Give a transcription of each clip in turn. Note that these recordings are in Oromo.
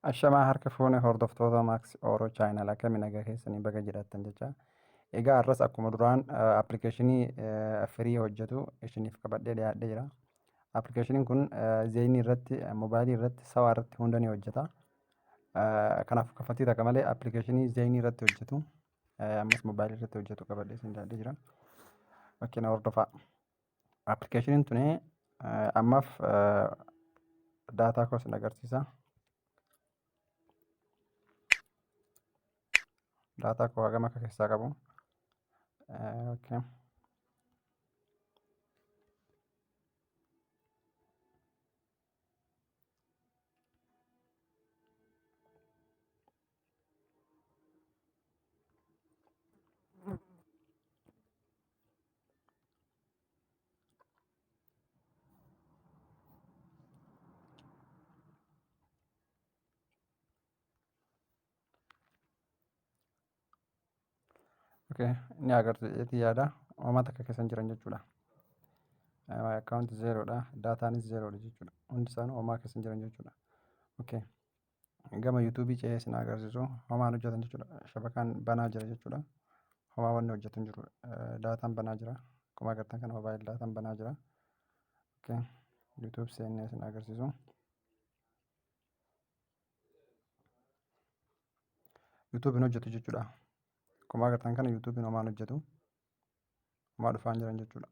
Ashamaa harka fuune hordoftoota Max Oro Channel akkami nagaa keessanii baga jiraattan jecha. Egaa har'as akkuma duraan appilikeeshinii firii hojjetu isiniif qabadhee dhiyaadhee jira. Appilikeeshiniin kun zeenii irratti, moobaayilii irratti, sawaa irratti hunda ni hojjeta. Kanaaf kaffaltii takka malee appilikeeshinii zeenii irratti hojjetu ammas moobaayilii irratti hojjetu qabadhee isin dhiyaadhee jira. Fakkeenya hordofaa. Appilikeeshiniin tuni ammaaf daataa koo isin agarsiisa. Daataa koo hagam akka keessaa qabu. Okay. Okay, ni agartu jedheetii yaada. Homaa takka keessa hin jiran jechuudha. My account zeroodha. Daataanis zeroodha jechuudha. Hundi isaanii homaa keessa hin jiran jechuudha. Okay. Gama yuutuubii ce'ee isin agarsiisu homaan hojjetan jechuudha. Shabakaan banaa jira jechuudha. Homaa wanni hojjetu hin jiru. Daataan banaa jira. Akkuma agartan kana mobaayil daataan banaa jira. Okay. YouTube seennee isin agarsiisu. YouTube hin hojjetu jechuudha. Akkuma agartan kana YouTube homaan hojjetu. Homaa dhufaa hin jiran jechuudha.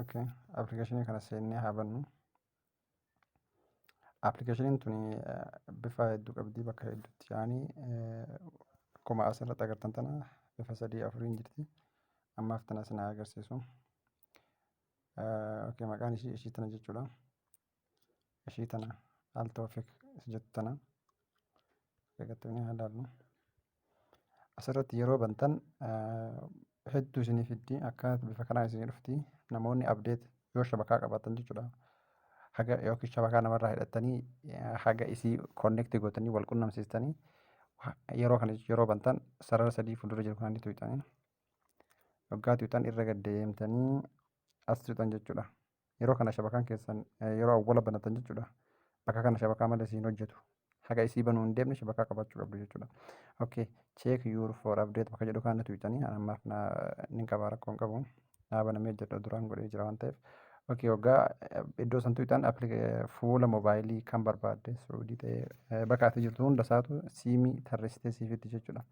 Okay. Appilikeeshinii kana seennee haa bannu. Appilikeeshiniin tun bifa hedduu qabdi bakka hedduutti yaa'anii akkuma asirratti agartan tana bifa sadii afuriin jirti. Ammaaf tana isin haa agarsiisu. Okay, maqaan ishii ishii tana jechuudha. Ishii tana Al Tawfiq jettu tana. Eeggattoonni haa ilaallu. Asirratti yeroo bantan hedduu isinii fiddi akka bifa kanaan isinii dhufti. Namoonni update yoo shabakaa qabaatan jechuudha. Haga yookiin shabakaa namarraa hidhattanii haga isii connect gootanii wal qunnamsiistanii yeroo kana yeroo bantan sarara sadii fuuldura jiru kanaan tuqxanii yoggaa tuqxan irra gad deemtanii as tuqxan jechuudha. Yeroo kana shabakaan keessan yeroo awwala banatan jechuudha. Bakka kana shabakaa malee siin hojjetu. Haga isii banuu hin deemne shabakaa qabaachuu qabdu jechuudha. Okay, check your for update bakka jedhu kana tuqxanii ammaaf na nin qabaa rakkoo hin qabu. Naa banamee jedha duraan godhee jira waan ta'eef. Okay, waggaa iddoo san tuqxan fuula moobaayilii kan barbaadde Suudii ta'ee bakka ati jirtu hunda isaatu siimii tarreessitee siifitti jechuudha.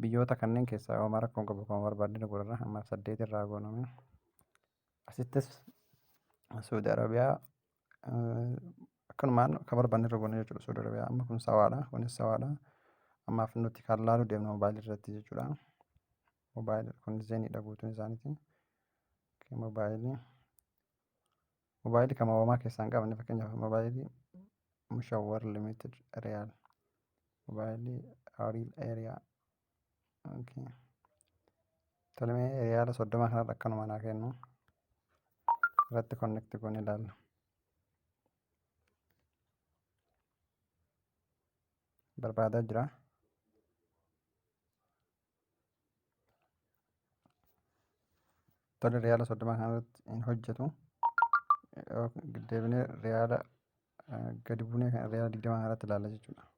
Biyyoota kanneen keessaa homaa rakkoo hin qabu kan barbaadde ni godhama. Ammaaf saddeet irraa gooname. Asittis Suudi Arabiyaa akkanumaan akka barbaanne irra goona jechuudha. Suudi Arabiyaa amma kun sawaadha. Kunis sawaadha. Ammaaf nuti kan laaluu deemnu moobaayilii irratti jechuudha. Moobaayilii kun zeeniidha guutuun isaaniiti. Moobaayilii moobaayilii kan homaa keessaa hin qabne fakkeenyaaf moobaayilii Mushawwar Limited Riyaal moobaayilii Riil Eeriyaa. Okay. Tole mee riyaala 30 kanarra akkanuma naa kennu. Irratti connect goone ilaalla. Barbaadaa jira. Tole riyaala 30 kanarratti hin hojjetu. Deebinee riyaala gadi buunee riyaala 20 kanarratti ilaalla jechuudha.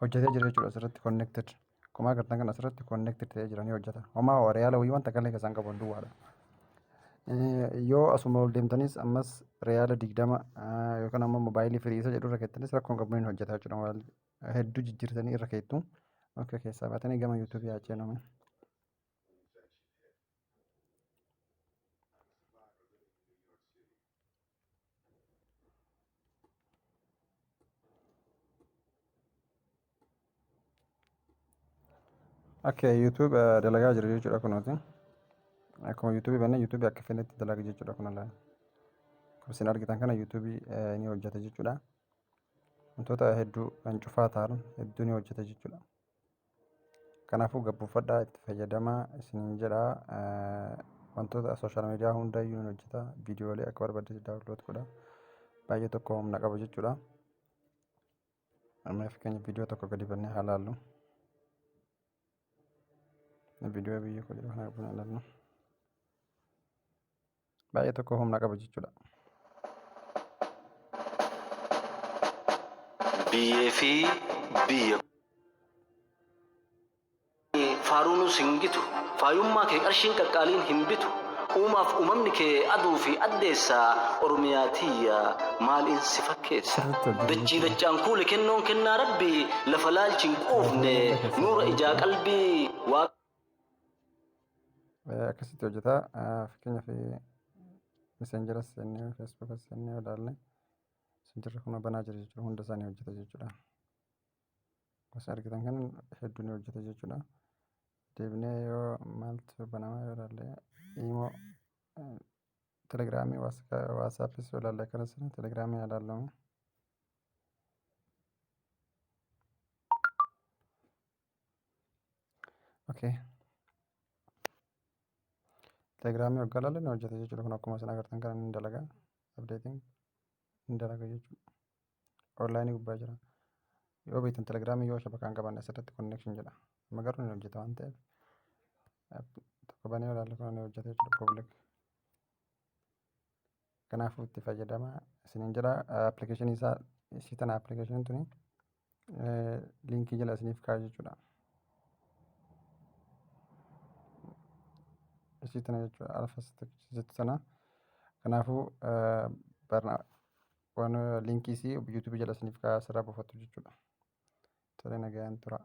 Hojjetee jira jechuudha asirratti connected. Akkuma agartan kan asirratti connected ta'ee jira ni hojjeta. Homaa riyaala wayii wanta kallee keessaan qabu duwwaadha. Yoo asuma ol deemtanis ammas riyaala 20 yookaan ammoo moobaayilii firii isa jedhu irra keettanis rakkoon qabu ni hojjeta jechuudha. Moobaayilii hedduu jijjiirtanii irra keettu. Okay, keessaa baatanii gama yuutuubii haa ceenume. Okay, YouTube dalagaa jiru jechuudha kunuuti. Akkuma YouTube banne YouTube akka fedhetti dalaga jechuudha kun illee. Akkuma isin argitan kana YouTube ni hojjeta jechuudha. Wantoota hedduu kan cufaa ta'an hedduu ni hojjeta jechuudha. Kanaafuu gabbuufadhaa itti fayyadamaa isiniin jedha. Wantoota sooshaal miidiyaa hundayyuu ni hojjeta. Viidiyoolee akka barbaaddetti daawunlood godha. Baay'ee tokko humna qaba jechuudha. Amma fakkeenya viidiyoo tokko gadi bannee haa laallu. Viidiyoo biyya koo jedhu kana bannee ilaallu. Baay'ee tokko humna qaba jechuudha. Biyyee fi biyya faaruunus hin gitu, faayummaa kee qarshiin qaqqaaliin hin bitu, uumaaf uumamni kee aduu fi addeessa, Oromiyaa tiyya maaliin si fakkeessa? Sirriitti hojjeta Dachii jechuudha. dachaan kuule kennoon kennaa Rabbii, lafa laalchi hin quufne, nuura ijaa qalbii, Waaqa. Akkasitti hojjeta. Fakkeenyaaf Messengeras seennee, Facebookas seennee ilaalle, Messengerri kun banaa jira jechuudha. Hunda isaanii hojjeta jechuudha. Gosa argitan kan hedduu ni hojjeta jechuudha. Deebinee yoo maaltu banamaa yoo ilaalle, Imo, Telegramii, WhatsAppis yoo ilaalle, akkanas Telegramii ilaallamu. Okay. Telegramii waggaa ilaalle ni hojjeta jechuudha. Kun akkuma isin agartan kana ni dalaga. Updating ni dalaga jechuudha. Onlineii gubbaa jira. Yoo beektan Telegramii yoo shabakaan qabanne asirratti connection jedha. Amma garuu ni hojjeta waan ta'eef tokko banee yoo ilaalle kun ni hojjeta jechuudha, public. Kanaafuu itti fayyadama isiniin jedha. Applicationii isaa isii tana, applicationiin tuni linkii jala isiniif kaa'a jechuudha. Isii tana jechuudha, alfas jettu tana. Kanaafuu waan linkii isii YouTubeii jala isiniif kaa'a, asirraa buufattu jechuudha. Tole, nagayaan tura.